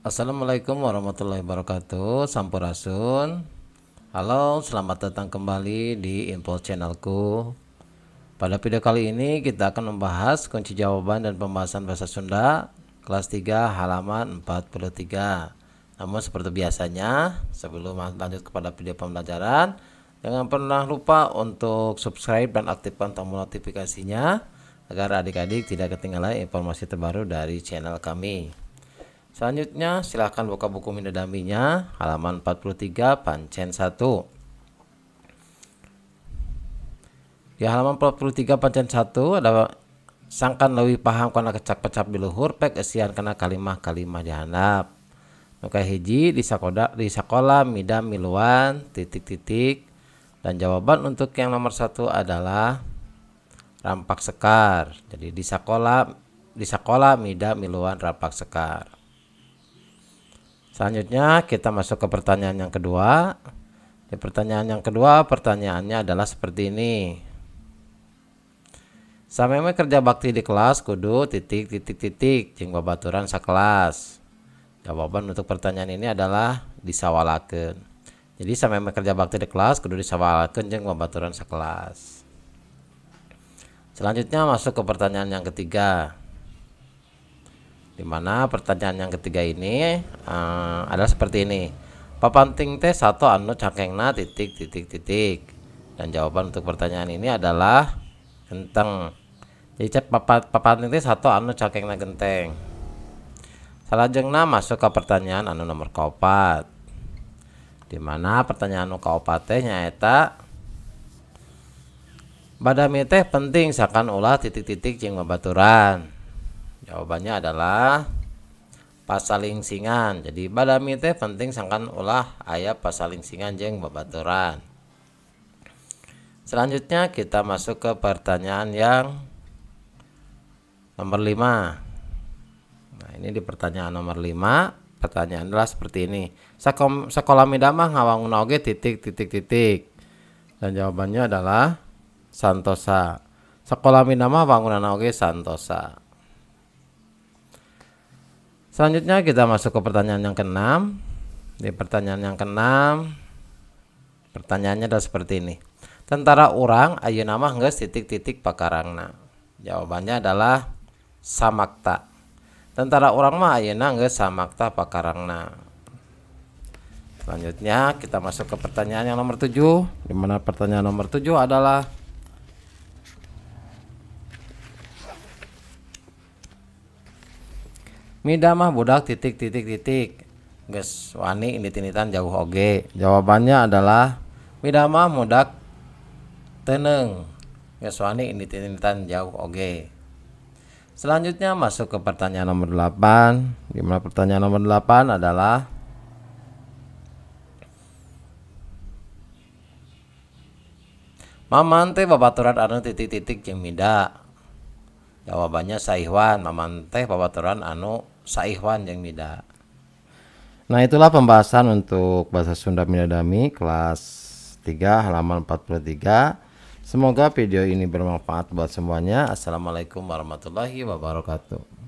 Assalamualaikum warahmatullahi wabarakatuh. Sampurasun. Halo, selamat datang kembali di info channelku. Pada video kali ini kita akan membahas kunci jawaban dan pembahasan bahasa Sunda kelas 3 halaman 43. Namun seperti biasanya, sebelum lanjut kepada video pembelajaran, jangan pernah lupa untuk subscribe dan aktifkan tombol notifikasinya agar adik-adik tidak ketinggalan informasi terbaru dari channel kami. Selanjutnya silahkan buka buku Midadaminya halaman 43 pancen 1. Di halaman 43 pancen 1 ada sangkan leuwih paham kana kecap-kecap di luhur pek eusian kana kalimah-kalimah di handap. Nu kahiji di sakola mida miluan titik-titik, dan jawaban untuk yang nomor 1 adalah rampak sekar. Jadi di sakola mida miluan rampak sekar. Selanjutnya kita masuk ke pertanyaan yang kedua. Di pertanyaan yang kedua, pertanyaannya adalah seperti ini. Sameme kerja bakti di kelas kudu titik titik titik jeung babaturan sakelas. Jawaban untuk pertanyaan ini adalah disawalakeun. Jadi sameme kerja bakti di kelas kudu disawalakeun jeung babaturan sakelas. Selanjutnya masuk ke pertanyaan yang ketiga. Di mana pertanyaan yang ketiga ini adalah seperti ini. Papanting teh sato anu cangkengna titik titik titik. Dan jawaban untuk pertanyaan ini adalah genteng. Jadi papanting teh sato anu cangkengna genteng. Salajengna masuk ke pertanyaan anu nomor kaopat. Di mana pertanyaan anu kaopat teh nyaeta badami teh penting sakan ulah titik-titik jeung babaturan. Jawabannya adalah pasalingsingan. Jadi badami teh penting sangkan ulah aya pasalingsingan jeung babaturan. Selanjutnya kita masuk ke pertanyaan yang nomor 5. Nah, ini di pertanyaan nomor 5, pertanyaan adalah seperti ini. Sekolah mida mah ngawangun oge titik titik titik. Dan jawabannya adalah santosa. Sekolah mida mah wangunan oge santosa. Selanjutnya kita masuk ke pertanyaan yang keenam. Di pertanyaan yang keenam, pertanyaannya adalah seperti ini. Tentara urang ayeuna mah geus titik-titik pakarangna. Jawabannya adalah samakta. Tentara urang mah ayeuna geus samakta pakarangna. Selanjutnya kita masuk ke pertanyaan yang nomor 7, di mana pertanyaan nomor 7 adalah mida mah budak titik titik titik geus wani indit-inditan jauh oge. Jawabannya adalah mida mah budak teneng geus wani indit-inditan jauh oge. Selanjutnya masuk ke pertanyaan nomor 8, di mana pertanyaan nomor 8 adalah maman teh babaturan anu titik titik jeung mida. Jawabannya saihwan. Maman teh babaturan anu saihwan jeung mida. Nah, itulah pembahasan untuk bahasa Sunda Midadami kelas 3 halaman 43. Semoga video ini bermanfaat buat semuanya. Assalamualaikum warahmatullahi wabarakatuh.